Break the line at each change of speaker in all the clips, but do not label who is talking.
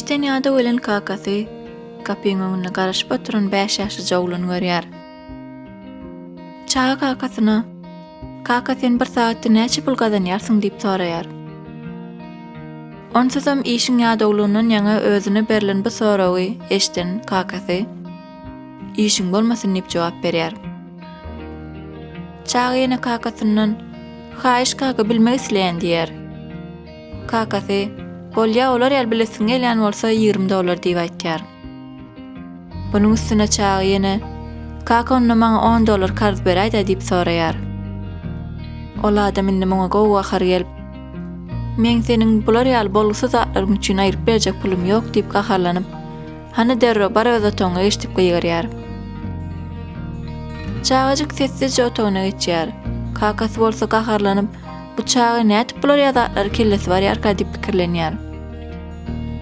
Işden ýadaw gelen kakasy gapyň öňünde garaşyp oturan bäş ýaşlyja ogluny görýär. Çaga kakasyna, Kaka sen bir sagatda näçe pul gazanýarsyň diýip soraýar. Onsuzam işiň ýadawlygyndan ýaňa özüne berlen bu soragy eşden kakasy, Işiň bolmasyn diýip jogap berýär. Çaga ýene kakasyndan, Haýyş kaka bilmek isleýän diýýär. Kakasy, Bolýa olar ýaly bilesiň gelýän bolsa 20 dollar diýip aýtýar. Bunuň üstüne çaga ýene, Kaka onda maňa on dollar karz beräýdä diýip soraýar. Ol adam indi muňa gowy gahary gelip, Meň seniň bular ýaly bolgusyz zatlaryň üçin aýryp berjek pulum ýok diýip gaharlanyp, Hany derrew bar öz otagyňa geç diýip gygyrýar. Çagajyk sessizje otagyna geçýär. Kakasy bolsa gaharlanyp, Bu çaga nädip bular ýaly zatlary kellesi barýarka diýip pikirlenýär.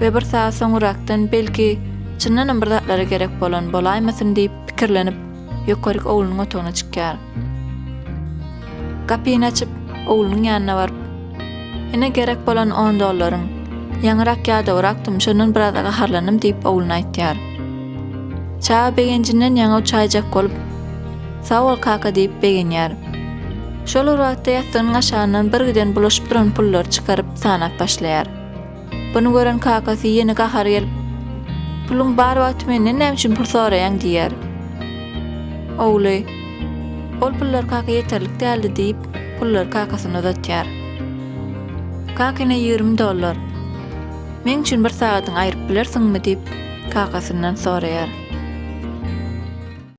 We bir sagat soňurakdan belki çyndanam bir zatlara gerek bolan bolaýmasyn diýip pikirlenip ýokaryk oglunyň otagyna çykýar. Gapyny açyp, oglunyň ýanyna baryp, Ine gerek bolan on dollaryň. Ýaňyrak ýadawrakdym, şondan biraz gaharlandym diýip ogluna aýtýar. Çaga begenjinden ýaňa uçaýjak bolup, Sag bol kaka diýip begenýär. Şol bir wagtda ýassygynyň aşagyndan birgiden bulaşyp duran pullary çykaryp sanap başlaýar. Buny gören kakasy ýene gahary gelip, Puluň bar wagty menden näme üçin pul soraýaň diýýär. Ogly, Ol pullar kaka ýeterlik däldi diýip, pullary kakasyna uzatýar. Kaka ine 20 dollar. Meň üçin bir sagadyňy aýryp bilersiňmi diýip, kakasyndan soraýar.